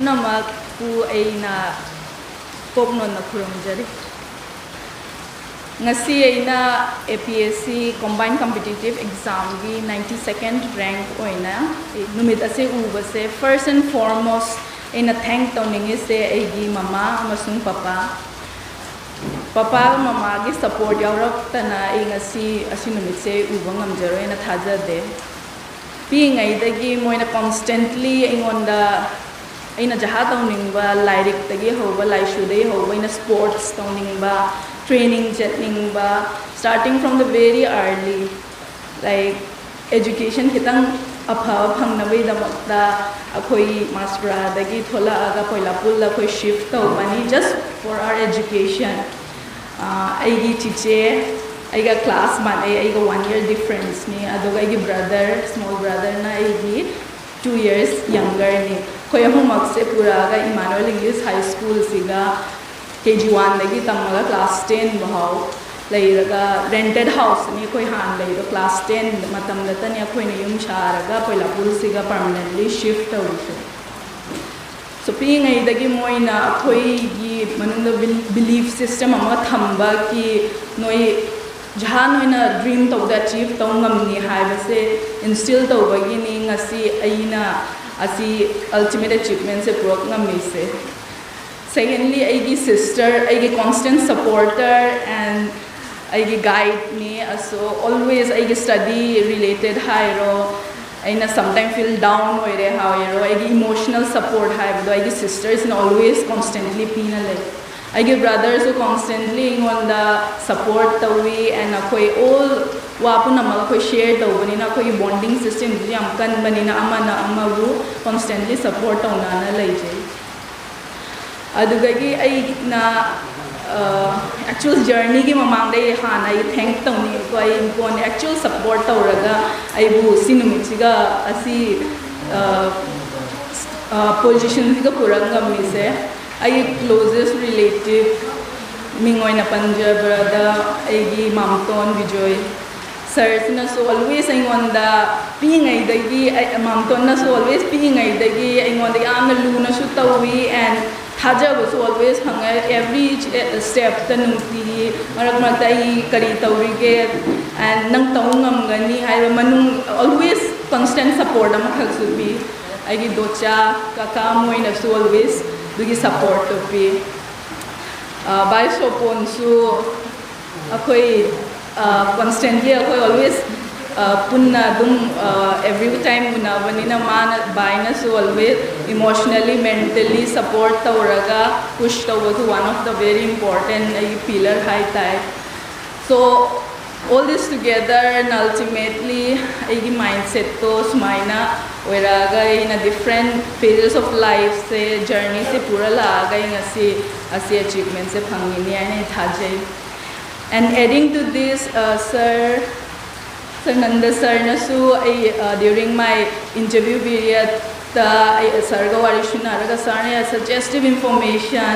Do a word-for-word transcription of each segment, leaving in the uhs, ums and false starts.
ꯄꯨꯝꯅꯃꯛꯄꯨ ꯑꯩꯅ ꯀꯣꯛꯅꯣꯟꯅ ꯈꯨꯔꯨꯝꯖꯔꯤ꯫ ꯉꯁꯤ ꯑꯩꯅ A P S C Combined Competitive Examꯒꯤ ninety second rank ꯑꯣꯏꯅ ꯅꯨꯃꯤꯠ ꯑꯁꯤ ꯎꯕꯁꯦ, first and foremost ꯑꯩꯅ thank ꯇꯧꯅꯤꯡꯉꯤꯁꯦ ꯑꯩꯒꯤ ꯃꯃꯥ ꯑꯃꯁꯨꯡ ꯄꯄꯥ꯫ ꯄꯄꯥ ꯃꯃꯥꯒꯤ support ꯌꯥꯎꯔꯛꯇꯅ ꯑꯩ ꯉꯁꯤ ꯑꯁꯤ ꯅꯨꯃꯤꯠꯁꯦ ꯎꯕ ꯉꯝꯖꯔꯣꯏꯅ ꯊꯥꯖꯗꯦ꯫ ꯄꯤꯛꯏꯉꯩꯗꯒꯤ ꯃꯣꯏꯅ constantly ꯑꯩꯉꯣꯟꯗ ꯑꯩꯅ ꯖꯍꯥ ꯇꯧꯅꯤꯡꯕ, ꯂꯥꯏꯔꯤꯛꯇꯒꯤ ꯍꯧꯕ, ꯂꯥꯏꯁꯨꯗꯒꯤ ꯍꯧꯕ, ꯑꯩꯅ sports ꯇꯧꯅꯤꯡꯕ, training ꯆꯠꯅꯤꯡꯕ, starting from the very early, like, education ꯈꯤꯇꯪ ꯑꯐꯕ ꯐꯪꯅꯕꯒꯤꯗꯃꯛꯇ ꯑꯩꯈꯣꯏ ꯃꯥꯁꯄꯨꯔꯥꯗꯒꯤ ꯊꯣꯛꯂꯛꯑꯒ ꯄꯣꯏꯂꯥꯄꯨꯜꯗ ꯑꯩꯈꯣꯏ shift ꯇꯧꯕꯅꯤ, just for our education꯫ ꯑꯥ, ꯑꯩꯒꯤ ꯆꯤꯆꯦ ꯑꯩꯒ class ꯃꯥꯟꯅꯩ, ꯑꯩꯒ one year differenceꯅꯤ, ꯑꯗꯨꯒ ꯑꯩꯒꯤ brother, small brotherꯅ ꯑꯩꯒꯤ two years youngerꯅꯤ꯫ ꯑꯩꯈꯣꯏ ꯑꯍꯨꯝꯃꯛꯁꯦ ꯄꯨꯔꯛꯑꯒ Emmanuel English High Schoolꯁꯤꯒ K G oneꯗꯒꯤ ꯇꯝꯃꯒ class ten ꯐꯥꯎ ꯂꯩꯔꯒ, rented houseꯅꯤ ꯑꯩꯈꯣꯏ ꯍꯥꯟꯅ ꯂꯩꯗꯣ, class ten ꯃꯇꯝꯗꯇꯅꯤ ꯑꯩꯈꯣꯏꯅ ꯌꯨꯝ ꯁꯥꯔꯒ ꯄꯣꯏꯂꯥꯄꯨꯜꯁꯤꯒ permanently shift ꯇꯧꯔꯤꯁꯦ꯫ So, ꯄꯤꯛꯏꯉꯩꯗꯒꯤ ꯃꯣꯏꯅ ꯑꯩꯈꯣꯏꯒꯤ ꯃꯅꯨꯡꯗ bel-, belief system ꯑꯃ ꯊꯝꯕꯒꯤ, ꯅꯣꯏ ꯖꯍꯥ ꯅꯣꯏꯅ dream ꯇꯧꯕꯗ achieve ꯇꯧ ꯉꯝꯅꯤ ꯍꯥꯏꯕꯁꯦ instill ꯇꯧꯕꯒꯤꯅꯤ ꯉꯁꯤ ꯑꯩꯅ ꯑꯁꯤ ultimate achievementꯁꯦ ꯄꯨꯔꯛ ꯉꯝꯃꯤꯁꯦ꯫ Secondly, ꯑꯩꯒꯤ sister, ꯑꯩꯒꯤ constant supporter and ꯑꯩꯒꯤ guideꯅꯤ꯫ ꯑꯁꯣ always ꯑꯩꯒꯤ study related ꯍꯥꯏꯔꯣ, ꯑꯩꯅ sometime feel down ꯑꯣꯏꯔꯦ ꯍꯥꯏꯔꯣ, ꯑꯩꯒꯤ emotional support ꯍꯥꯏꯕꯗꯣ ꯑꯩꯒꯤ sistersꯅ always constantly ꯄꯤꯅ ꯂꯩ꯫ ꯑꯩꯒꯤ brotherꯁꯨ constantly ꯑꯩꯉꯣꯟꯗ support ꯇꯧꯏ, and ꯑꯩꯈꯣꯏ all ꯋꯥ ꯄꯨꯝꯅꯃꯛ ꯑꯩꯈꯣꯏ share ꯇꯧꯕꯅꯤꯅ ꯑꯩꯈꯣꯏꯒꯤ bonding systemꯁꯨ ꯌꯥꯝ ꯀꯟꯕꯅꯤꯅ ꯑꯃꯅ ꯑꯃꯕꯨ constantly support ꯇꯧꯅꯅ ꯂꯩꯖꯩ꯫ ꯑꯗꯨꯗꯒꯤ ꯑꯩꯅ, ꯑ, actual journeyꯒꯤ ꯃꯃꯥꯡꯗ ꯑꯩ ꯍꯥꯟꯅ ꯑꯩ thank ꯇꯧꯅꯤꯡꯉꯤꯀꯣ꯫ ꯑꯩ ꯀꯣꯟꯅ actual support ꯇꯧꯔꯒ ꯑꯩꯕꯨ ꯁꯤ ꯅꯨꯃꯤꯠꯁꯤꯒ ꯑꯁꯤ, ꯑ, ꯑ, positionꯁꯤꯒ ꯄꯨꯔꯛ ꯉꯝꯃꯤꯁꯦ ꯑꯩꯒꯤ closest relative, ꯃꯤꯡ ꯑꯣꯏꯅ ꯄꯟꯖꯕꯗ ꯑꯩꯒꯤ ꯃꯥꯝꯇꯣꯟ ꯕꯤꯖꯣꯏ꯫ Sirꯁꯤꯅꯁꯨ always ꯑꯩꯉꯣꯟꯗ ꯄꯤꯛꯏꯉꯩꯗꯒꯤ, ꯑꯩ, ꯃꯥꯝꯇꯣꯟꯅꯁꯨ always ꯄꯤꯛꯏꯉꯩꯗꯒꯤ ꯑꯩꯉꯣꯟꯗ ꯌꯥꯝꯅ ꯂꯨꯅꯁꯨ ꯇꯧ-, ꯇꯧꯏ꯫ And ꯊꯥꯖꯕꯁꯨ always ꯐꯪꯉꯦ꯫ Every step ꯇ ꯅꯨꯡꯇꯤꯒꯤ ꯃꯔꯛ ꯃꯔꯛꯇ ꯑꯩ ꯀꯔꯤ ꯇꯧꯔꯤꯒꯦ, and ꯅꯪ ꯇꯧ ꯉꯝꯒꯅꯤ ꯍꯥꯏꯕ ꯃꯅꯨꯡ always constant support ꯑꯃꯈꯛꯁꯨ ꯄꯤ꯫ ꯑꯩꯒꯤ ꯗꯣꯆꯥ ꯀꯀꯥ ꯃꯣꯏꯅꯁꯨ always ꯑꯗꯨꯒꯤ support ꯇꯣ ꯄꯤ꯫ ꯚꯥꯏ ꯁꯣꯄꯣꯟꯁꯨ ꯑꯩꯈꯣꯏ constantly ꯑꯩꯈꯣꯏ always ꯄꯨꯟꯅ ꯑꯗꯨꯝ every time ꯎꯅꯕꯅꯤꯅ ꯃꯥꯅ, ꯚꯥꯏꯅꯁꯨ always emotionally, mentally support ꯇꯧꯔꯒ push ꯇꯧꯕꯁꯨ one of the very important ꯑꯩꯒꯤ pillar ꯍꯥꯏꯇꯥꯏ꯫ So all this together and ultimately ꯑꯩꯒꯤ mindset ꯇꯣ ꯁꯨꯃꯥꯏꯅ ꯑꯣꯏꯔꯛꯑꯒ ꯑꯩꯅ different phases of life say, journey ꯁꯦ ꯄꯨꯔ ꯂꯥꯛꯑꯒ ꯑꯩ ꯉꯁꯤ ꯑꯁꯤ achievement ꯁꯦ ꯐꯪꯉꯤꯅꯤ ꯍꯥꯏꯅ ꯑꯩ ꯊꯥꯖꯩ꯫ And adding to this, uh, sir, Sir Nanda sir ꯅꯁꯨ ꯑꯩ during my interview period ꯇ ꯑꯩ sir ꯒ ꯋꯥꯔꯤ ꯁꯥꯟꯅꯔꯒ sir ꯅ suggestive information,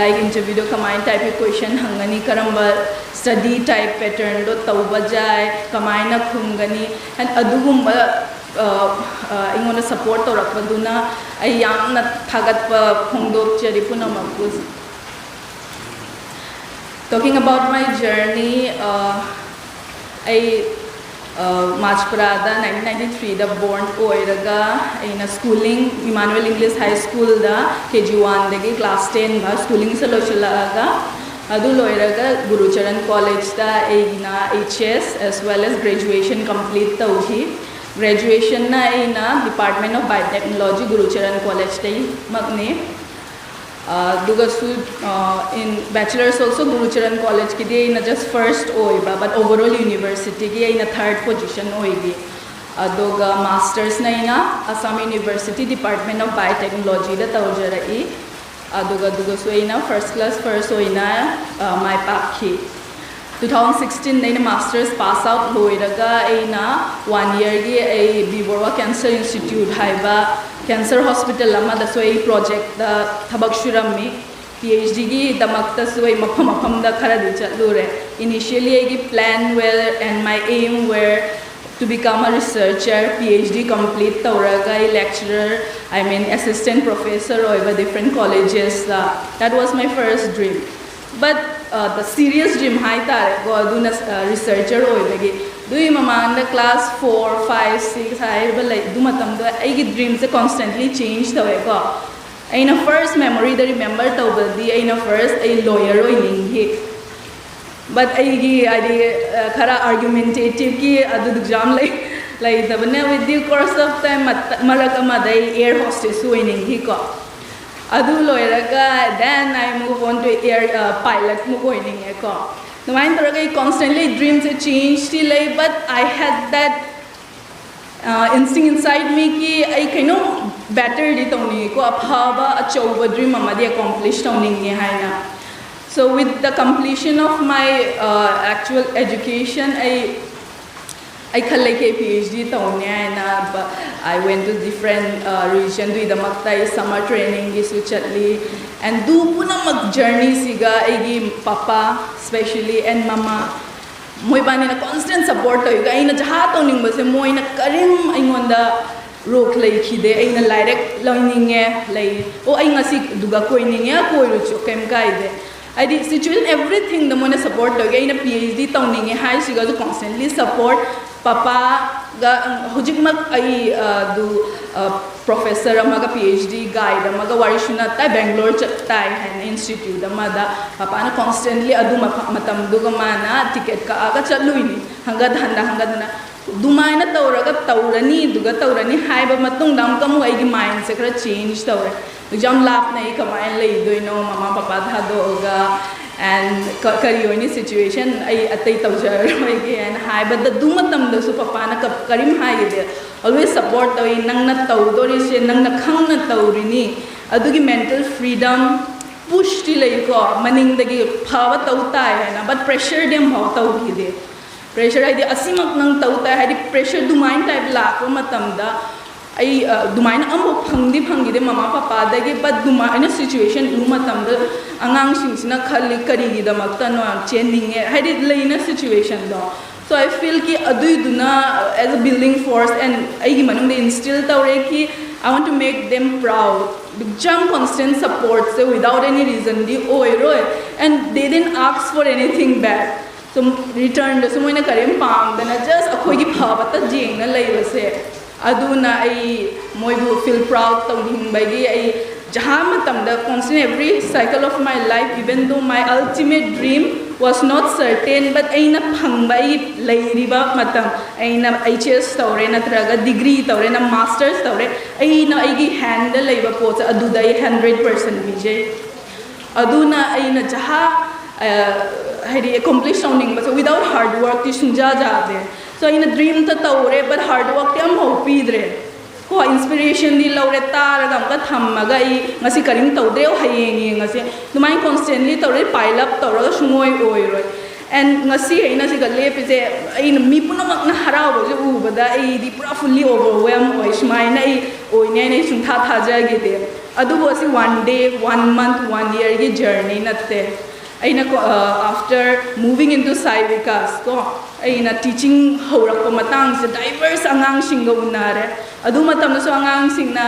like interview ꯗꯣ ꯀꯃꯥꯏꯅ type ꯀꯤ question ꯍꯪꯒꯅꯤ, ꯀꯔꯝꯕ study type pattern ꯗꯣ ꯇꯧꯕ ꯌꯥꯏ, ꯀꯃꯥꯏꯅ ꯈꯨꯝꯒꯅꯤ, and ꯑꯗꯨꯒꯨꯝꯕ ꯑꯩꯉꯣꯟꯗ support ꯇꯧꯔꯛꯄꯗꯨꯅ ꯑꯩ ꯌꯥꯝꯅ ꯊꯥꯒꯠꯄ ꯐꯣꯡꯗꯣꯛꯆꯔꯤ ꯄꯨꯝꯅꯃꯛꯄꯨ꯫ Talking about my journey, ꯑꯩ ꯃꯥꯖꯄꯨꯔꯥꯗ nineteen ninety three ꯗ born ꯑꯣꯏꯔꯒ ꯑꯩꯅ schooling Emmanuel English High School ꯗ K G one ꯗꯒꯤ class ten ꯐꯥꯎ schooling ꯁꯦ ꯂꯣꯏꯁꯤꯜꯂꯛꯑꯒ, ꯑꯗꯨ ꯂꯣꯏꯔꯒ ꯒꯨꯔꯨꯆꯔꯟ College ꯇ ꯑꯩꯒꯤꯅ H S as well as graduation complete ꯇꯧꯈꯤ꯫ Graduation ꯅ ꯑꯩꯅ Department of Biotechnology ꯒꯨꯔꯨꯆꯔꯟ College ꯇꯩꯃꯛꯅꯤ꯫ ꯑꯗꯨꯒꯁꯨ in bachelor's also ꯒꯨꯔꯨꯆꯔꯟ College ꯀꯤꯗꯤ ꯑꯩꯅ just first ꯑꯣꯏꯕ, but overall university ꯒꯤ ꯑꯩꯅ third position ꯑꯣꯏꯈꯤ꯫ ꯑꯗꯨꯒ master's ꯅ ꯑꯩꯅ Assam University Department of Biotechnology ꯗ ꯇꯧꯖꯔꯛꯏ꯫ ꯑꯗꯨꯒ ꯑꯗꯨꯒꯁꯨ ꯑꯩꯅ first class first ꯑꯣꯏꯅ ꯃꯥꯏ ꯄꯥꯛꯈꯤ꯫ Two thousand sixteen ꯗ ꯑꯩꯅ master's pass out ꯂꯣꯏꯔꯒ ꯑꯩꯅ one year ꯒꯤ ꯑꯩ B Borwa Cancer Institute ꯍꯥꯏꯕ cancer hospital ꯑꯃꯗꯁꯨ ꯑꯩ project ꯇ ꯊꯕꯛ ꯁꯨꯔꯝꯃꯤ꯫ P H D ꯒꯤꯗꯃꯛꯇꯁꯨ ꯑꯩ ꯃꯐꯝ ꯃꯐꯝꯗ ꯈꯔꯗꯤ ꯆꯠꯂꯨꯔꯦ꯫ Initially ꯑꯩꯒꯤ plan were and my aim were To become a researcher, PhD complete ꯇꯧꯔꯒ ꯑꯩ lecturer, I mean assistant professor ꯑꯣꯏꯕ different collegesꯇ. That was my first dream. But uh, the serious dream ꯍꯥꯏꯇꯥꯔꯦꯀꯣ, ꯑꯗꯨꯅ uh, researcher ꯑꯣꯏꯕꯒꯤ꯫ ꯑꯗꯨꯒꯤ ꯃꯃꯥꯡꯗ class four, five, six ꯍꯥꯏꯔꯤꯕ ꯂꯩ, ꯑꯗꯨ ꯃꯇꯝꯗ ꯑꯩꯒꯤ dreamꯁꯦ constantly change ꯇꯧꯋꯦꯀꯣ꯫ ꯑꯩꯅ first memoryꯗ remember ꯇꯧꯕꯗꯤ ꯑꯩꯅ first ꯑꯩ lawyer ꯑꯣꯏꯅꯤꯡꯈꯤ꯫ But ꯑꯩꯒꯤ ꯍꯥꯏꯗꯤ ꯑ, ꯈꯔ argumentativeꯀꯤ ꯑꯗꯨ exam ꯂꯩ, ꯂꯩꯇꯕꯅ with due course of time ꯃꯔꯛ ꯑꯃꯗ ꯑꯩ air hostess ꯑꯣꯏꯅꯤꯡꯈꯤꯀꯣ꯫ ꯑꯗꯨ ꯂꯣꯏꯔꯒ then I move on to air pilot ꯑꯃꯨꯛ ꯑꯣꯏꯅꯤꯡꯉꯦꯀꯣ꯫ ꯑꯗꯨꯃꯥꯏꯅ ꯇꯧꯔꯒ ꯑꯩ constantly dreamꯁꯦ changeꯇꯤ ꯂꯩ, but I had that instinct inside meꯀꯤ ꯑꯩ ꯀꯩꯅꯣꯝ betterꯗꯤ ꯇꯧꯅꯤꯡꯉꯤꯀꯣ, ꯑꯐꯕ ꯑꯆꯧꯕ dream ꯑꯃꯗꯤ accomplish ꯇꯧꯅꯤꯡꯉꯦ ꯍꯥꯏꯅ꯫ So with the completion of my uh, actual education, ꯑꯩ ꯑꯩ ꯈꯜꯂꯦ ꯀꯦ PhD ꯇꯧꯅꯤ ꯍꯥꯏꯅ꯫ But I went to different uh, region, ꯑꯗꯨꯒꯤꯗꯃꯛꯇ ꯑꯩ summer trainingꯒꯤꯁꯨ ꯆꯠꯂꯤ꯫ And ꯑꯗꯨ ꯄꯨꯝꯅꯃꯛ journeyꯁꯤꯒ ꯑꯩꯒꯤ ꯄꯄꯥ specially and ꯃꯃꯥ, ꯃꯣꯏꯕꯥꯅꯤꯅ constant support ꯇꯧꯏꯒ꯫ ꯑꯩꯅ ꯖꯍꯥ ꯇꯧꯅꯤꯡꯕꯁꯦ ꯃꯣꯏꯅ ꯀꯔꯤꯝ ꯑꯩꯉꯣꯟꯗ ꯔꯣꯛ ꯂꯩꯈꯤꯗꯦ꯫ ꯑꯩꯅ ꯂꯥꯏꯔꯤꯛ ꯂꯧꯅꯤꯡꯉꯦ, ꯂꯩ, ꯑꯣ ꯑꯩ ꯉꯁꯤ ꯑꯗꯨꯒ ꯀꯣꯏꯅꯤꯡꯉꯦ, ꯀꯣꯏꯔꯨꯆꯣ, ꯀꯩꯝ ꯀꯥꯏꯗꯦ꯫ ꯍꯥꯏꯗꯤ situation everythingꯗ ꯃꯣꯏꯅ support ꯇꯧꯏꯒ꯫ ꯑꯩꯅ PhD ꯇꯧꯅꯤꯡꯉꯦ ꯍꯥꯏꯁꯤꯒꯁꯨ constantly support꯫ ꯄꯄꯥꯒ ꯍꯧꯖꯤꯛꯃꯛ ꯑꯩ ꯑꯗꯨ professor ꯑꯃꯒ PhD guide ꯑꯃꯒ ꯋꯥꯔꯤ ꯁꯨꯅ ꯇꯥꯏ, Bangalore ꯆꯠ ꯇꯥꯏ ꯍꯥꯏꯅ institute ꯑꯃꯗ꯫ ꯄꯄꯥꯅ constantly ꯑꯗꯨ ꯃꯐꯝ ꯃꯇꯝꯗꯨꯒ ꯃꯥꯅ ticket ꯀꯛꯑꯒ ꯆꯠꯂꯨꯏꯅꯤ, ꯍꯪꯒꯠ ꯍꯟꯗ ꯍꯪꯒꯠ ꯍꯟꯗ꯫ ꯑꯗꯨꯃꯥꯏꯅ ꯇꯧꯔꯒ ꯇꯧꯔꯅꯤ, ꯑꯗꯨꯒ ꯇꯧꯔꯅꯤ ꯍꯥꯏꯕ ꯃꯇꯨꯡꯗ ꯑꯃꯨꯛꯀ ꯑꯃꯨꯛ ꯑꯩꯒꯤ mindꯁꯦ ꯈꯔ change ꯇꯧꯔꯦ꯫ ꯑꯗꯨꯛ ꯌꯥꯝ ꯂꯥꯞꯅ ꯑꯩ ꯀꯃꯥꯏꯅ ꯂꯩꯗꯣꯏꯅꯣ ꯃꯃꯥ ꯄꯄꯥ ꯊꯥꯗꯣꯛꯑꯒ, and ꯀ- ꯀꯔꯤ ꯑꯣꯏꯅꯤ situation, ꯑꯩ ꯑꯇꯩ ꯇꯧꯖꯔꯔꯣꯏꯒꯦ ꯍꯥꯏꯅ ꯍꯥꯏꯕꯗ ꯑꯗꯨ ꯃꯇꯝꯗꯁꯨ ꯄꯄꯥꯅ ꯀ- ꯀꯔꯤꯝ ꯍꯥꯏꯈꯤꯗꯦ꯫ Always support ꯇꯧꯏ꯫ "ꯅꯪꯅ ꯇꯧꯗꯣꯔꯤꯁꯦ ꯅꯪꯅ ꯈꯪꯅ ꯇꯧꯔꯤꯅꯤ", ꯑꯗꯨꯒꯤ mental freedom, pushꯇꯤ ꯂꯩꯀꯣ, ꯃꯅꯤꯡꯗꯒꯤ ꯐꯕ ꯇꯧ ꯇꯥꯏ ꯍꯥꯏꯅ, but pressureꯗꯤ ꯑꯃꯐꯥꯎ ꯇꯧꯈꯤꯗꯦ꯫ Pressure ꯍꯥꯏꯗꯤ ꯑꯁꯤꯃꯛ ꯅꯪ ꯇꯧ ꯇꯥꯏ ꯍꯥꯏꯗꯤ pressure ꯑꯗꯨꯃꯥꯏꯅ type ꯂꯥꯛꯄ ꯃꯇꯝꯗ ꯑꯩ ꯑ, ꯑꯗꯨꯃꯥꯏꯅ ꯑꯃꯐꯥꯎ ꯐꯪꯗꯤ ꯐꯪꯈꯤꯗꯦ ꯃꯃꯥ ꯄꯄꯥꯗꯒꯤ꯫ But ꯑꯗꯨꯃꯥꯏꯅ situation ꯎꯕ ꯃꯇꯝꯗ ꯑꯉꯥꯡꯁꯤꯡꯁꯤꯅ ꯈꯜꯂꯤ, "ꯀꯔꯤꯒꯤꯗꯃꯛꯇꯅꯣ ꯌꯥꯝ ꯆꯦꯟꯅꯤꯡꯉꯦ", ꯍꯥꯏꯗꯤ ꯂꯩꯅ situationꯗꯣ꯫ So I feel ꯀꯤ ꯑꯗꯨꯏꯗꯨꯅ as a building force and ꯑꯩꯒꯤ ꯃꯅꯨꯡꯗ instill ꯇꯧꯔꯦ ꯀꯤ I want to make them proud. ꯌꯥꯝ constant supportꯁꯦ without any reasonꯗꯤ ꯑꯣꯏꯔꯣꯏ, and they didn't ask for anything back. ꯁꯨꯝ returnꯗꯁꯨ ꯃꯣꯏꯅ ꯀꯔꯤꯝ ꯄꯥꯝꯗꯅ just ꯑꯩꯈꯣꯏꯒꯤ ꯐꯕꯇ ꯌꯦꯡꯅ ꯂꯩꯕꯁꯦ, ꯑꯗꯨꯅ ꯑꯩ ꯃꯣꯏꯕꯨ feel proud ꯇꯧꯅꯤꯡꯕꯒꯤ ꯑꯩ ꯖꯍꯥ ꯃꯇꯝꯗ constant every cycle of my life, even though my ultimate dream was not certain, but ꯑꯩꯅ ꯐꯪꯕ ꯑꯩꯒꯤ ꯂꯩꯔꯤꯕ ꯃꯇꯝ, ꯑꯩꯅ H S ꯇꯧꯔꯦ ꯅꯠꯇ꯭ꯔꯒ degree ꯇꯧꯔꯦ ꯅ masters ꯇꯧꯔꯦ, ꯑꯩꯅ ꯑꯩꯒꯤ handꯗ ꯂꯩꯕ ꯄꯣꯠꯁꯦ ꯑꯗꯨꯗ ꯑꯩ hundred percent ꯄꯤꯖꯩ꯫ ꯑꯗꯨꯅ ꯑꯩꯅ ꯖꯍꯥ ꯍꯥꯏꯗꯤ accomplish ꯇꯧꯅꯤꯡꯕꯁꯦ without hard workꯇꯤ ꯁꯨꯡꯖꯥ ꯌꯥꯗꯦ꯫ So ꯑꯩꯅ dreamꯇ ꯇꯧꯔꯦ, but hard workꯇꯤ ꯑꯃꯐꯥꯎ ꯄꯤꯗ꯭ꯔꯦ꯫ ꯀꯣ inspirationꯗꯤ ꯂꯧꯔꯦ, ꯇꯥꯔꯒ ꯑꯃꯨꯛꯀ ꯊꯝꯃꯒ ꯑꯩ ꯉꯁꯤ ꯀꯔꯤꯝ ꯇꯧꯗ꯭ꯔꯦ, ꯑꯣ ꯍꯌꯦꯡ ꯌꯦꯡꯉꯁꯦ, ꯑꯗꯨꯃꯥꯏꯅ constantly ꯇꯧꯔꯦ, pile up ꯇꯧꯔꯒ ꯁꯨꯡꯑꯣꯏ ꯑꯣꯏꯔꯣꯏ꯫ And ꯉꯁꯤ ꯑꯩꯅ ꯁꯤꯒ ꯂꯦꯞꯄꯤꯁꯦ, ꯑꯩꯅ ꯃꯤ ꯄꯨꯝꯅꯃꯛꯅ ꯍꯔꯥꯎꯕꯁꯦ ꯎꯕꯗ ꯑꯩꯗꯤ ꯄꯨꯔꯥ fully overwhelm ꯑꯣꯏ꯫ ꯁꯨꯃꯥꯏꯅ ꯑꯩ ꯑꯣꯏꯅꯤ ꯍꯥꯏꯅ ꯑꯩ ꯁꯨꯡꯊꯥ ꯊꯥꯖꯈꯤꯗꯦ꯫ ꯑꯗꯨꯕꯨ ꯑꯁꯤ one day, one month, one yearꯒꯤ journey ꯅꯠꯇꯦ꯫ ꯑꯩꯅ ꯀꯣ ꯑ, after moving into Sai Vikas ꯀꯣ, ꯑꯩꯅ teaching ꯍꯧꯔꯛꯄ ꯃꯇꯥꯡꯁꯦ diverse ꯑꯉꯥꯡꯁꯤꯡꯒ ꯎꯅꯔꯦ꯫ ꯑꯗꯨ ꯃꯇꯝꯗꯁꯨ ꯑꯉꯥꯡꯁꯤꯡꯅ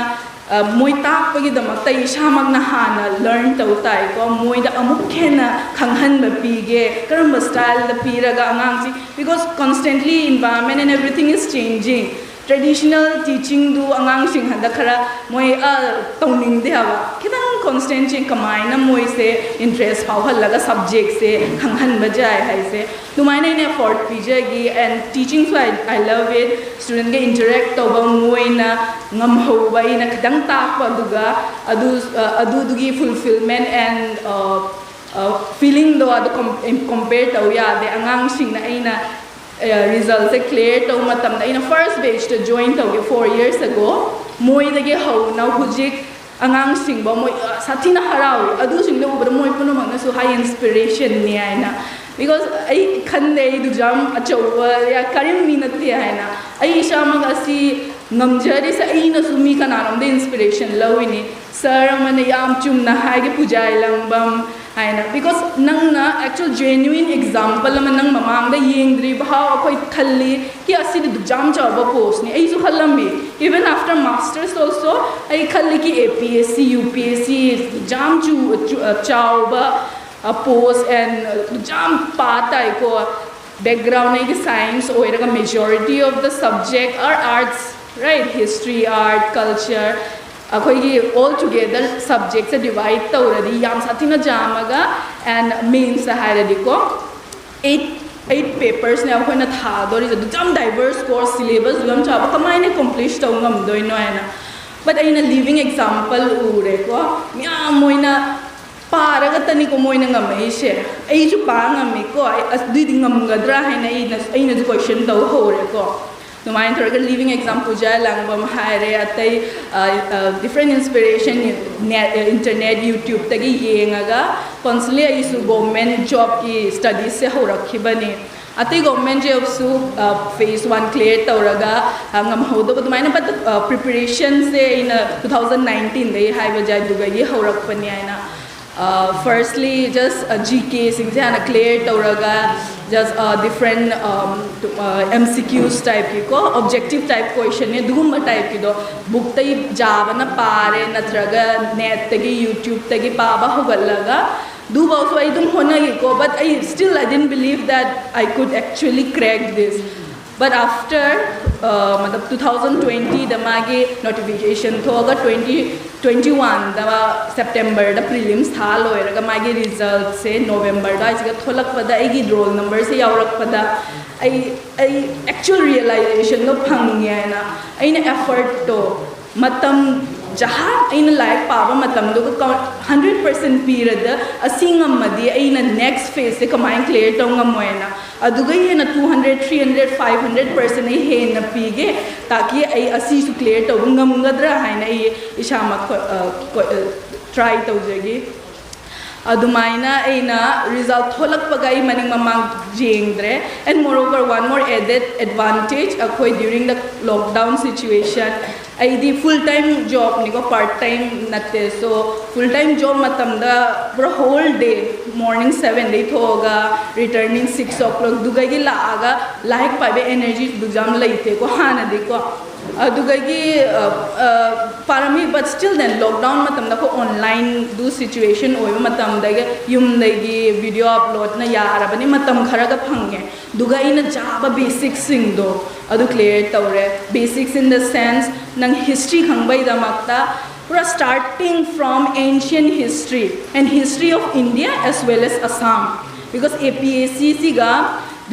ꯑ, ꯃꯣꯏ ꯇꯥꯛꯄꯒꯤꯗꯃꯛꯇ ꯏꯁꯥꯃꯛꯅ ꯍꯥꯟꯅ learn ꯇꯧ ꯇꯥꯏꯀꯣ꯫ ꯃꯣꯏꯗ ꯑꯃꯨꯛ ꯍꯦꯟꯅ ꯈꯪꯍꯟꯕ ꯄꯤꯒꯦ, ꯀꯔꯝꯕ styleꯗ ꯄꯤꯔꯒ ꯑꯉꯥꯡꯁꯤ, because constantly environment and everything is changing. Traditional teachingꯗꯨ ꯑꯉꯥꯡꯁꯤꯡ ꯍꯟꯗꯛ ꯈꯔ ꯃꯣꯏ ꯑ, ꯇꯧꯅꯤꯡꯗꯦ ꯍꯥꯏꯕ꯫ ꯈꯤꯇꯪ constant change ꯀꯃꯥꯏꯅ ꯃꯣꯏꯁꯦ interest ꯐꯥꯎꯍꯜꯂꯒ subjectꯁꯦ ꯈꯪꯍꯟꯕ ꯌꯥꯏ ꯍꯥꯏꯁꯦ, ꯑꯗꯨꯃꯥꯏꯅ ꯑꯩꯅ effort ꯄꯤꯖꯈꯤ꯫ And teachingꯁꯨ I, I love it. Studentꯒ interact ꯇꯧꯕ, ꯃꯣꯏꯅ ꯉꯝꯍꯧꯕ, ꯑꯩꯅ ꯈꯤꯇꯪ ꯇꯥꯛꯄ, ꯑꯗꯨꯒ ꯑꯗꯨ, ꯑ, ꯑꯗꯨꯗꯨꯒꯤ fulfillment and, ꯑ, ꯑ, feelingꯗꯣ ꯑꯗꯨ com-, compare ꯇꯧ ꯌꯥꯗꯦ꯫ ꯑꯉꯥꯡꯁꯤꯡꯅ ꯑꯩꯅ ꯑ, resultꯁꯦ clear ꯇꯧꯕ ꯃꯇꯝꯗ, ꯑꯩꯅ first batchꯇ join ꯇꯧꯒꯦ four years ago, ꯃꯣꯏꯗꯒꯤ ꯍꯧꯅ ꯍꯧꯖꯤꯛ ꯑꯉꯥꯡꯁꯤꯡꯕ ꯃꯣꯏ, ꯑ, ꯁꯥꯊꯤꯅ ꯍꯔꯥꯎꯏ꯫ ꯑꯗꯨꯁꯤꯡꯗꯣ ꯎꯕꯗ ꯃꯣꯏ ꯄꯨꯝꯅꯃꯛꯅꯁꯨ high inspirationꯅꯤ ꯍꯥꯏꯅ, because ꯑꯩ ꯈꯟꯗꯦ ꯑꯩꯗꯨ ꯌꯥꯝ ꯑꯆꯧꯕ ꯌꯥ ꯀꯔꯤꯝ ꯃꯤ ꯅꯠꯇꯦ ꯍꯥꯏꯅ꯫ ꯑꯩ ꯏꯁꯥꯃꯛ ꯑꯁꯤ ꯉꯝꯖꯔꯤꯁꯦ ꯑꯩꯅꯁꯨ ꯃꯤ ꯀꯅꯥꯅꯣꯝꯗ inspiration ꯂꯧꯏꯅꯤ꯫ Sir ꯑꯃꯅ ꯌꯥꯝ ꯆꯨꯝꯅ ꯍꯥꯏꯒꯦ, ꯄꯨꯖꯥꯏ ꯂꯪꯕꯝ, ꯍꯥꯏꯅ, because ꯅꯪꯅ actual genuine example ꯑꯃ ꯅꯪ ꯃꯃꯥꯡꯗ ꯌꯦꯡꯗ꯭ꯔꯤꯕ ꯍꯥꯎ ꯑꯩꯈꯣꯏ ꯈꯜꯂꯤ ꯀꯤ ꯑꯁꯤꯗꯤ ꯑꯗꯨꯛ ꯌꯥꯝ ꯆꯥꯎꯕ postꯅꯤ꯫ ꯑꯩꯁꯨ ꯈꯜꯂꯝꯃꯤ, even after masters also ꯑꯩ ꯈꯜꯂꯤ ꯀꯤ A P S C, U P S C ꯌꯥꯝ ꯆꯨ- ꯆꯨ- ꯆꯥꯎꯕ post and ꯌꯥꯝ ꯄꯥ ꯇꯥꯏꯀꯣ꯫ Background ꯑꯩꯒꯤ science ꯑꯣꯏꯔꯒ majority of the subject are arts, right? History, art, culture, ꯑꯩꯈꯣꯏꯒꯤ all together subjectꯁꯦ divide ꯇꯧꯔꯗꯤ ꯌꯥꯝ ꯁꯥꯊꯤꯅ ꯌꯥꯝꯃꯒ, and mainsꯇ ꯍꯥꯏꯔꯗꯤꯀꯣ, eight eight papersꯅꯦ ꯑꯩꯈꯣꯏꯅ ꯊꯥꯗꯣꯔꯤꯁꯦ꯫ ꯑꯗꯨ ꯌꯥꯝ diverse course, syllabus ꯌꯥꯝ ꯆꯥꯎꯕ, ꯀꯃꯥꯏꯅ accomplish ꯇꯧ ꯉꯝꯗꯣꯏꯅꯣ ꯍꯥꯏꯅ꯫ But ꯑꯩꯅ living example ꯎꯔꯦꯀꯣ, ꯃꯌꯥꯝ ꯃꯣꯏꯅ ꯄꯥꯔꯒꯇꯅꯤꯀꯣ ꯃꯣꯏꯅ ꯉꯝꯃꯛꯏꯁꯦ꯫ ꯑꯩꯁꯨ ꯄꯥ ꯉꯝꯃꯤꯀꯣ, ꯑꯩ ꯑꯗꯨꯏꯗꯤ ꯉꯝꯒꯗ꯭ꯔꯥ ꯍꯥꯏꯅ ꯑꯩꯅ ꯑꯩꯅꯁꯨ question ꯇꯧ ꯍꯧꯔꯦꯀꯣ꯫ ꯑꯗꯨꯃꯥꯏꯅ ꯇꯧꯔꯒ living example ꯄꯨꯖꯥ ꯂꯥꯡꯕꯝ ꯍꯥꯏꯔꯦ, ꯑꯇꯩ different inspiration, net, internet, YouTubeꯇꯒꯤ ꯌꯦꯡꯉꯒ constantly ꯑꯩꯁꯨ government jobꯀꯤ studiesꯁꯦ ꯍꯧꯔꯛꯈꯤꯕꯅꯤ꯫ ꯑꯇꯩ government jobꯁꯨ phase one clear ꯇꯧꯔꯒ ꯉꯝꯍꯧꯗꯕ ꯑꯗꯨꯃꯥꯏꯅ, but preparationꯁꯦ ꯑꯩꯅ two thousand nineteenꯗꯒꯤ ꯍꯥꯏꯕ ꯖꯥꯏꯗꯨꯒꯒꯤ ꯍꯧꯔꯛꯄꯅꯤ ꯍꯥꯏꯅ꯫ Firstly just GKꯁꯤꯡꯁꯦ ꯍꯥꯟꯅ clear ꯇꯧꯔꯒ, just different MCQs typeꯀꯤꯀꯣ, objective type questionꯅꯦ, ꯑꯗꯨꯒꯨꯝꯕ typeꯀꯤꯗꯣ bookꯇꯒꯤ ꯖꯥꯕꯅ ꯄꯥꯔꯦ, ꯅꯠꯇ꯭ꯔꯒ netꯇꯒꯤ YouTubeꯇꯒꯤ ꯄꯥꯕ ꯍꯧꯒꯠꯂꯒ ꯑꯗꯨꯐꯥꯎꯁꯨ ꯑꯩ ꯑꯗꯨꯝ ꯍꯣꯠꯅꯈꯤꯀꯣ, but I still I didn't believe that I could actually crack this. But after ꯃꯇꯝ two thousand twentyꯗ ꯃꯥꯒꯤ notification ꯊꯣꯛꯑꯒ twenty twenty oneꯗ Septemberꯗ prelims ꯊꯥ ꯂꯣꯏꯔꯒ ꯃꯥꯒꯤ resultꯁꯦ November ꯑꯗꯨꯋꯥꯏꯁꯤꯒ ꯊꯣꯛꯂꯛꯄꯗ ꯑꯩꯒꯤ roll numberꯁꯦ ꯌꯥꯎꯔꯛꯄꯗ ꯑꯩ ꯑꯩ actual realizationꯗꯣ ꯐꯪꯉꯦ ꯍꯥꯏꯅ꯫ ꯑꯩꯅ effortꯇꯣ ꯃꯇꯝ ꯖꯍꯥ ꯑꯩꯅ ꯂꯥꯏꯔꯤꯛ ꯄꯥꯕ ꯃꯇꯝꯗꯨꯒ hundred percent ꯄꯤꯔꯗ ꯑꯁꯤ ꯉꯝꯃꯗꯤ ꯑꯩꯅ next phaseꯁꯦ ꯀꯃꯥꯏꯅ clear ꯇꯧ ꯉꯝꯃꯣꯏꯅ꯫ ꯑꯗꯨꯒ ꯍꯦꯟꯅ two hundred, three hundred, five hundred percent ꯑꯩ ꯍꯦꯟꯅ ꯄꯤꯒꯦ, ꯇꯥꯀꯤ ꯑꯩ ꯑꯁꯤꯁꯨ clear ꯇꯧꯕ ꯉꯝꯒꯗ꯭ꯔꯥ ꯍꯥꯏꯅ ꯑꯩ ꯏꯁꯥꯃꯛ try ꯇꯧꯖꯒꯤ꯫ ꯑꯗꯨꯃꯥꯏꯅ ꯑꯩꯅ result ꯊꯣꯛꯂꯛꯄꯒ ꯑꯩ ꯃꯅꯤꯡ ꯃꯃꯥꯡ ꯌꯦꯡꯗ꯭ꯔꯦ꯫ And moreover, one more added advantage, ꯑꯩꯈꯣꯏ during the lockdown situation ꯑꯩꯗꯤ full time jobꯅꯤꯀꯣ, part time ꯅꯠꯇꯦ꯫ So full time job ꯃꯇꯝꯗ ꯄꯨꯔꯥ whole day, morning sevenꯗꯩ ꯊꯣꯛꯑꯒ returning six o'clock, ꯑꯗꯨꯗꯒꯤ ꯂꯥꯛꯑꯒ ꯂꯥꯏꯔꯤꯛ ꯄꯥꯕ energyꯗꯨꯁꯨ ꯌꯥꯝ ꯂꯩꯇꯦꯀꯣ ꯍꯥꯟꯅꯗꯤꯀꯣ꯫ ꯑꯗꯨꯗꯒꯤ ꯑ, ꯑ, ꯄꯥꯔꯝꯃꯤ, but still then lockdown ꯃꯇꯝꯗ ꯑꯩꯈꯣꯏ online ꯗꯨ situation ꯑꯣꯏꯕ ꯃꯇꯝꯗꯒꯤ ꯌꯨꯝꯗꯒꯤ video uploadꯅ ꯌꯥꯔꯕꯅꯤ, ꯃꯇꯝ ꯈꯔꯒ ꯐꯪꯉꯦ꯫ ꯑꯗꯨꯒ ꯑꯩꯅ ꯆꯥꯕ basicꯁꯤꯡꯗꯣ ꯑꯗꯨ clear ꯇꯧꯔꯦ꯫ Basics in the sense, ꯅꯪ history ꯈꯪꯕꯩꯗꯃꯛꯇ ꯄꯨꯔꯥ starting from ancient history and history of India as well as Assam, because APSCꯁꯤꯒ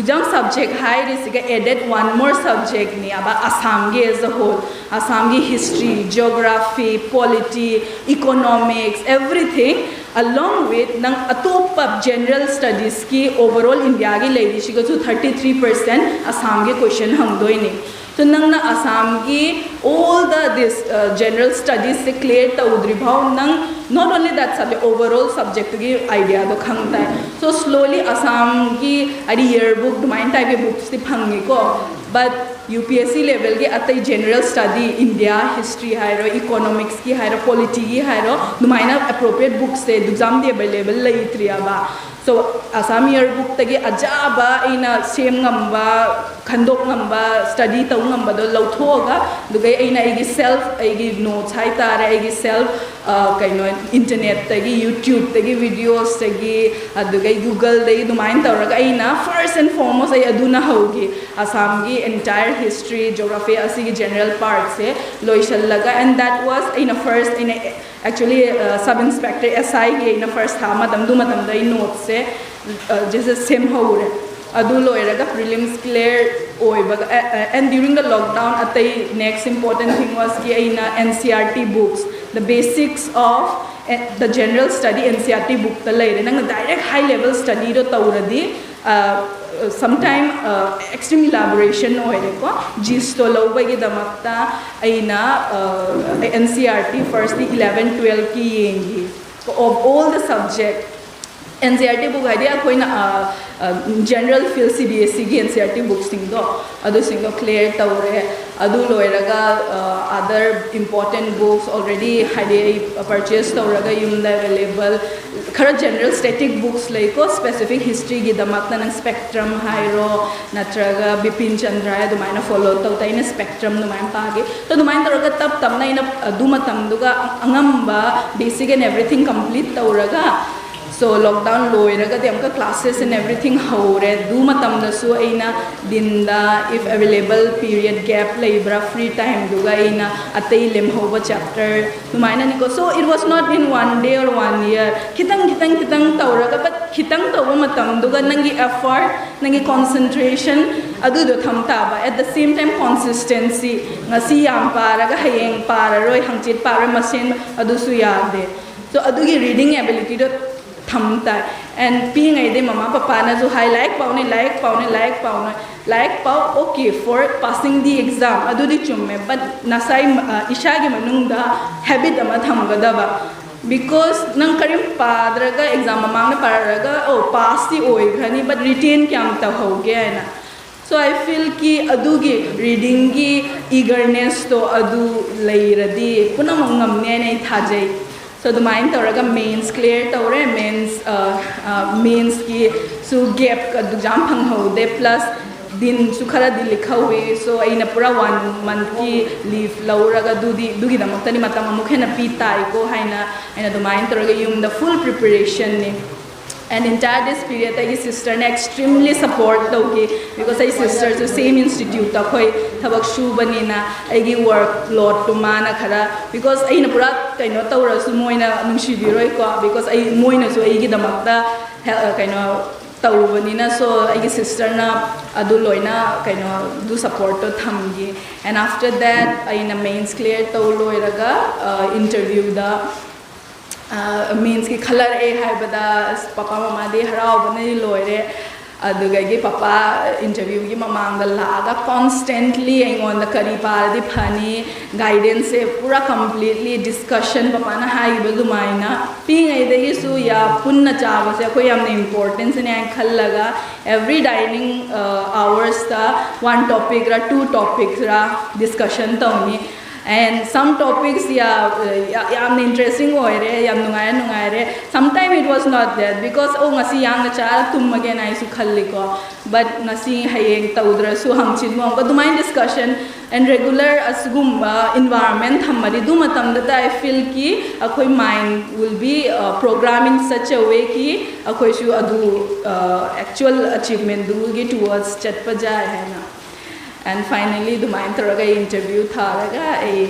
exam subject ꯍꯥꯏꯔꯤꯁꯤꯒ added one more subjectꯅꯦꯕ ꯑꯁꯥꯝꯒꯤ as a whole꯫ ꯑꯁꯥꯝꯒꯤ history, geography, polity, economics, everything, along with ꯅꯪ ꯑꯇꯣꯞꯄ general studiesꯀꯤ overall Indiaꯒꯤ ꯂꯩꯔꯤꯁꯤꯒꯁꯨ thirty three percent ꯑꯁꯥꯝꯒꯤ question ꯍꯪꯗꯣꯏꯅꯤ꯫ So ꯅꯪꯅ ꯑꯁꯥꯝꯒꯤ all the this uh, general studiesꯁꯦ clear ꯇꯧꯗ꯭ꯔꯤ ꯐꯥꯎ ꯅꯪ not only that subject, overall subjectꯇꯨꯒꯤ ideaꯗꯣ ꯈꯪ ꯇꯥꯏ꯫ So slowly ꯑꯁꯥꯝꯒꯤ ꯍꯥꯏꯗꯤ yearbook ꯑꯗꯨꯃꯥꯏꯅ typeꯀꯤ booksꯇꯤ ꯐꯪꯉꯤꯀꯣ, but UPSC levelꯒꯤ ꯑꯇꯩ general study, India history ꯍꯥꯏꯔꯣ, economicsꯀꯤ ꯍꯥꯏꯔꯣ, polityꯒꯤ ꯍꯥꯏꯔꯣ, ꯑꯗꯨꯃꯥꯏꯅ appropriate booksꯁꯦ examꯗꯤ available ꯂꯩꯇ꯭ꯔꯤꯑꯕ꯫ So Assam yearbookꯇꯒꯤ ꯑꯖꯥꯕ ꯑꯩꯅ ꯁꯦꯝ ꯉꯝꯕ, ꯈꯟꯗꯣꯛ ꯉꯝꯕ, study ꯇꯧ ꯉꯝꯕꯗꯣ ꯂꯧꯊꯣꯛꯑꯒ, ꯑꯗꯨꯒ ꯑꯩꯅ ꯑꯩꯒꯤ self, ꯑꯩꯒꯤ notes ꯍꯥꯏꯇꯥꯔꯦ, ꯑꯩꯒꯤ self ꯑ, ꯀꯩꯅꯣ internetꯇꯒꯤ, YouTubeꯇꯒꯤ, videosꯇꯒꯤ, ꯑꯗꯨꯒ Googleꯗꯒꯤ ꯑꯗꯨꯃꯥꯏꯅ ꯇꯧꯔꯒ ꯑꯩꯅ first and foremost ꯑꯩ ꯑꯗꯨꯅ ꯍꯧꯈꯤ꯫ ꯑꯁꯥꯝꯒꯤ entire history, geography ꯑꯁꯤꯒꯤ general partꯁꯦ ꯂꯣꯏꯁꯤꯜꯂꯒ, and that was ꯑꯩꯅ first ꯑꯩꯅ actually uh, sub inspector SIꯒꯤ ꯑꯩꯅ first ꯊꯥ ꯃꯇꯝ, ꯑꯗꯨ ꯃꯇꯝꯗ ꯑꯩ notesꯁꯦ just ꯁꯦꯝꯍꯧꯔꯦ꯫ ꯑꯗꯨ ꯂꯣꯏꯔꯒ prelims clear ꯑꯣꯏꯕꯒ, and during the lockdown ꯑꯇꯩ next important thing wasꯀꯤ ꯑꯩꯅ NCERT books, the basics of the general study NCERT bookꯇ ꯂꯩꯔꯦ꯫ ꯅꯪꯅ direct high level studyꯗꯣ ꯇꯧꯔꯗꯤ sometime extreme elaboration ꯑꯣꯏꯔꯦꯀꯣ꯫ GISTꯇꯣ ꯂꯧꯕꯒꯤꯗꯃꯛꯇ ꯑꯩꯅ NCERT firstꯀꯤ eleven twelveꯀꯤ ꯌꯦꯡꯈꯤ, of all the subject N C R T book ꯍꯥꯏꯗꯤ ꯑꯩꯈꯣꯏꯅ ꯖꯦꯅꯔꯦꯜ ꯐꯤꯜ ꯁꯤ ꯕꯤ ꯑꯦꯁ ꯁꯤꯒꯤ ꯑꯦꯟ ꯁꯤ ꯑꯥꯔ ꯇꯤ ꯕꯨꯛꯁꯤꯡꯗꯣ, ꯑꯗꯨꯁꯤꯡꯗꯣ ꯀ꯭ꯂꯤꯌꯥꯔ ꯇꯧꯔꯦ꯫ ꯑꯗꯨ ꯂꯣꯏꯔꯒ other important books already ꯍꯥꯏꯗꯤ ꯑꯩ ꯄꯔꯆꯦꯁ ꯇꯧꯔꯒ ꯌꯨꯝꯗ ꯑꯦꯕꯥꯏꯂꯦꯕꯜ ꯈꯔ ꯖꯦꯅꯔꯦꯜ ꯁ꯭ꯇꯦꯇꯤꯛ ꯕꯨꯛꯁ ꯂꯩꯀꯣ, ꯁ꯭ꯄꯦꯁꯤꯐꯤꯛ ꯍꯤꯁꯇ꯭ꯔꯤꯒꯤꯗꯃꯛꯇ ꯅꯪ ꯁ꯭ꯄꯦꯛꯇ꯭ꯔꯝ ꯍꯥꯏꯔꯣ, ꯅꯠꯇ꯭ꯔꯒ ꯕꯤꯄꯤꯟ ꯆꯟꯗ꯭ꯔ ꯑꯗꯨꯃꯥꯏꯅ ꯐꯣꯂꯣ ꯇꯧꯗ ꯑꯩꯅ ꯁ꯭ꯄꯦꯛꯇ꯭ꯔꯝ ꯑꯗꯨꯃꯥꯏꯅ ꯄꯥꯈꯤ꯫ So ꯑꯗꯨꯃꯥꯏꯅ ꯇꯧꯔꯒ ꯇꯞ ꯇꯞꯅ ꯑꯩꯅ ꯑꯗꯨ ꯃꯇꯝꯗꯨꯒ ꯑꯉꯝꯕ basic and everything complete ꯇꯧꯔꯒ, so lockdown ꯂꯣꯏꯔꯒꯗꯤ ꯑꯃꯨꯛꯀ classes and everything ꯍꯧꯔꯦ꯫ ꯑꯗꯨ ꯃꯇꯝꯗꯁꯨ ꯑꯩꯅ ꯗꯤꯟꯗ if available period gap ꯂꯩꯕ꯭ꯔꯥ ꯐ꯭ꯔꯤ ꯇꯥꯏꯝꯗꯨꯒ ꯑꯩꯅ ꯑꯇꯩ ꯂꯦꯝꯍꯧꯕ chapter ꯑꯗꯨꯃꯥꯏꯅꯅꯤꯀꯣ꯫ So it was not in one day or one year, ꯈꯤꯇꯪ ꯈꯤꯇꯪ ꯈꯤꯇꯪ ꯇꯧꯔꯒ, but ꯈꯤꯇꯪ ꯇꯧꯕ ꯃꯇꯝꯗꯨꯒ ꯅꯪꯒꯤ effort, ꯅꯪꯒꯤ concentration ꯑꯗꯨꯗꯣ ꯊꯝ ꯇꯥꯕ꯫ At the same time consistency, ꯉꯁꯤ ꯌꯥꯝ ꯄꯥꯔꯒ ꯍꯌꯦꯡ ꯄꯥꯔꯔꯣꯏ, ꯍꯪꯆꯤꯠ ꯄꯥꯔꯣꯏ, ꯃꯁꯦꯟ ꯑꯗꯨꯁꯨ ꯌꯥꯗꯦ꯫ So ꯑꯗꯨꯒꯤ reading abilityꯗꯣ ꯊꯝ ꯇꯥꯏ꯫ And ꯄꯤꯛꯏꯉꯩꯗꯩ ꯃꯃꯥ ꯄꯄꯥꯅꯁꯨ ꯍꯥꯏ, "ꯂꯥꯏꯔꯤꯛ ꯄꯥꯎꯅꯦ, ꯂꯥꯏꯔꯤꯛ ꯄꯥꯎꯅꯦ, ꯂꯥꯏꯔꯤꯛ ꯄꯥꯎ, okay, for passing the exam", ꯑꯗꯨꯗꯤ ꯆꯨꯝꯃꯦ, but ꯅꯁꯥꯏ, ꯑ, ꯏꯁꯥꯒꯤ ꯃꯅꯨꯡꯗ habit ꯑꯃ ꯊꯝꯒꯗꯕ꯫ Because ꯅꯪ ꯀꯔꯤꯝ ꯄꯥꯗ꯭ꯔꯒ exam ꯃꯃꯥꯡꯗ ꯄꯥꯔꯒ, "ꯑꯣ, ꯄꯥꯁꯇꯤ ꯑꯣꯏꯈ꯭ꯔꯅꯤ, but retain ꯀꯌꯥꯝ ꯇꯧꯍꯧꯒꯦ?" ꯍꯥꯏꯅ꯫ So I feel ꯀꯤ ꯑꯗꯨꯒꯤ readingꯒꯤ eagernessꯇꯣ ꯑꯗꯨ ꯂꯩꯔꯗꯤ ꯄꯨꯝꯅꯃꯛ ꯉꯝꯅꯤ ꯍꯥꯏꯅ ꯑꯩ ꯊꯥꯖꯩ꯫ So ꯑꯗꯨꯃꯥꯏꯅ ꯇꯧꯔꯒ mains clear ꯇꯧꯔꯦ꯫ Mains, ꯑ, ꯑ, mainsꯀꯤꯁꯨ gap ꯑꯗꯨ ꯌꯥꯝ ꯐꯪꯍꯧꯗꯦ, plus ꯗꯤꯟꯁꯨ ꯈꯔꯗꯤ ꯂꯤꯛꯍꯧꯋꯤ꯫ So ꯑꯩꯅ ꯄꯨꯔꯥ one monthꯀꯤ leave ꯂꯧꯔꯒ ꯑꯗꯨꯗꯤ, ꯑꯗꯨꯒꯤꯗꯃꯛꯇꯗꯤ ꯃꯇꯝ ꯑꯃꯨꯛ ꯍꯦꯟꯅ ꯄꯤ ꯇꯥꯏꯀꯣ ꯍꯥꯏꯅ ꯑꯩꯅ ꯑꯗꯨꯃꯥꯏꯅ ꯇꯧꯔꯒ ꯌꯨꯝꯗ full preparationꯅꯤ꯫ And entire this period ꯑꯩꯒꯤ sisterꯅ extremely support ꯇꯧꯈꯤ, because ꯑꯩ sisterꯁꯨ same instituteꯇ ꯑꯩꯈꯣꯏ ꯊꯕꯛ ꯁꯨꯕꯅꯤꯅ ꯑꯩꯒꯤ workloadꯇꯨ ꯃꯥꯅ ꯈꯔ, because ꯑꯩꯅ ꯄꯨꯔꯥ ꯀꯩꯅꯣ ꯇꯧꯔꯁꯨ ꯃꯣꯏꯅ ꯅꯨꯡꯁꯤꯕꯤꯔꯣꯏꯀꯣ, because ꯑꯩ, ꯃꯣꯏꯅꯁꯨ ꯑꯩꯒꯤꯗꯃꯛꯇ ꯍꯦꯜ-, ꯀꯩꯅꯣ ꯇꯧꯕꯅꯤꯅ꯫ So ꯑꯩꯒꯤ sisterꯅ ꯑꯗꯨ ꯂꯣꯏꯅ ꯀꯩꯅꯣ ꯑꯗꯨ supportꯇꯣ ꯊꯝꯈꯤ꯫ And after that ꯑꯩꯅ mains clear ꯇꯧ ꯂꯣꯏꯔꯒ, ꯑ, interviewꯗ, ꯑ, mainsꯀꯤ ꯈꯜꯂꯛꯑꯦ ꯍꯥꯏꯕꯗ ꯑꯁ, ꯄꯄꯥ ꯃꯃꯥꯗꯤ ꯍꯔꯥꯎꯕꯅꯗꯤ ꯂꯣꯏꯔꯦ꯫ ꯑꯗꯨꯗꯒꯤ ꯄꯄꯥ interviewꯒꯤ ꯃꯃꯥꯡꯗ ꯂꯥꯛꯑꯒ constantly ꯑꯩꯉꯣꯟꯗ ꯀꯔꯤ ꯄꯥꯔꯗꯤ ꯐꯅꯤ, guidanceꯁꯦ ꯄꯨꯔꯥ completely discussion, ꯄꯄꯥꯅ ꯍꯥꯏꯈꯤꯕ ꯑꯗꯨꯃꯥꯏꯅ ꯄꯤꯛꯏꯉꯩꯗꯒꯤꯁꯨ ꯌꯥ ꯄꯨꯟꯅ ꯆꯥꯕꯁꯦ ꯑꯩꯈꯣꯏ ꯌꯥꯝꯅ importantꯅꯦ ꯍꯥꯏꯅ ꯈꯜꯂꯒ every dining hoursꯇ one topicꯔ two topicꯔ discussion ꯇꯧꯅꯤ꯫ And some topics ꯌꯥ ꯌꯥꯝꯅ interesting ꯑꯣꯏꯔꯦ, ꯌꯥꯝ ꯅꯨꯡꯉꯥꯏꯔꯦ ꯅꯨꯡꯉꯥꯏꯔꯦ꯫ Sometimes it was not that because ꯑꯣ ꯉꯁꯤ ꯌꯥꯡꯅ ꯆꯥꯔ ꯇꯨꯝꯃꯒꯦꯅ ꯑꯩꯁꯨ ꯈꯜꯂꯤꯀꯣ꯫ But ꯉꯁꯤ ꯍꯌꯦꯡ ꯇꯧꯗ꯭ꯔꯁꯨ ꯍꯪꯆꯤꯠ ꯅꯣꯡꯒ ꯑꯗꯨꯃꯥꯏꯅ discussion and regular ꯑꯁꯤꯒꯨꯝꯕ environment ꯊꯝꯃꯗꯤ ꯑꯗꯨ ꯃꯇꯝꯗꯇ I feelꯀꯤ ꯑꯩꯈꯣꯏ mind will be programmed in such a wayꯀꯤ ꯑꯩꯈꯣꯏꯁꯨ ꯑꯗꯨ actual achievementꯗꯨꯒꯤ towards ꯆꯠꯄ ꯌꯥꯏ ꯍꯥꯏꯅ꯫ And finally ꯑꯗꯨꯃꯥꯏꯅ ꯇꯧꯔꯒ ꯑꯩ interview ꯊꯥꯔꯒ ꯑꯩ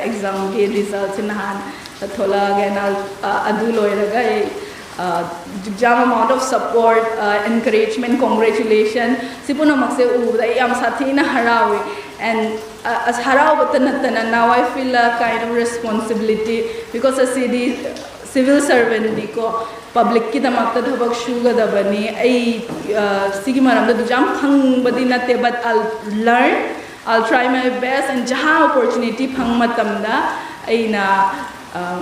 examꯒꯤ resultꯁꯦ ꯅꯍꯥꯟ ꯊꯣꯛꯂꯛꯑꯒ ꯑꯗꯨ ꯂꯣꯏꯔꯒ ꯑꯩ exam amount of support, encouragement, congratulation ꯁꯤ ꯄꯨꯝꯅꯃꯛꯁꯦ ꯎꯕꯗ ꯑꯩ ꯌꯥꯝ ꯁꯥꯊꯤꯅ ꯍꯔꯥꯎꯏ꯫ And ꯑꯁ ꯍꯔꯥꯎꯕꯇ ꯅꯠꯇꯅ now I feel a kind of responsibility because ꯑꯁꯤꯗꯤ civil servantꯅꯤꯀꯣ, publicꯀꯤꯗꯃꯛꯇ ꯊꯕꯛ ꯁꯨꯒꯗꯕꯅꯤ꯫ ꯑꯩ ꯁꯤꯒꯤ ꯃꯔꯝꯗ ꯑꯗꯨꯁꯨ ꯌꯥꯝ ꯈꯪꯕꯗꯤ ꯅꯠꯇꯦ, but I'll learn, I'll try my best and Jah opportunity ꯐꯪ ꯃꯇꯝꯗ ꯑꯩꯅ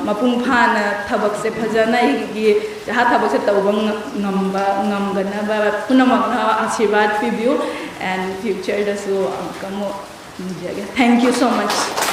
ꯃꯄꯨꯡ ꯐꯥꯅ ꯊꯕꯛꯁꯦ ꯐꯖꯅ ꯑꯩꯒꯤ ꯖꯍꯥ ꯊꯕꯛꯁꯦ ꯇꯧꯕ ꯉꯝꯕ ꯉꯝꯒꯅꯕ ꯄꯨꯝꯅꯃꯛꯅ ꯑꯥꯁꯤꯔꯕꯥꯗ ꯄꯤꯕꯤꯌꯨ꯫ And futureꯗꯁꯨ ꯑꯃꯨꯛꯀ ꯑꯃꯨꯛ ꯅꯤꯡꯖꯒꯦ꯫ Thank you so much꯫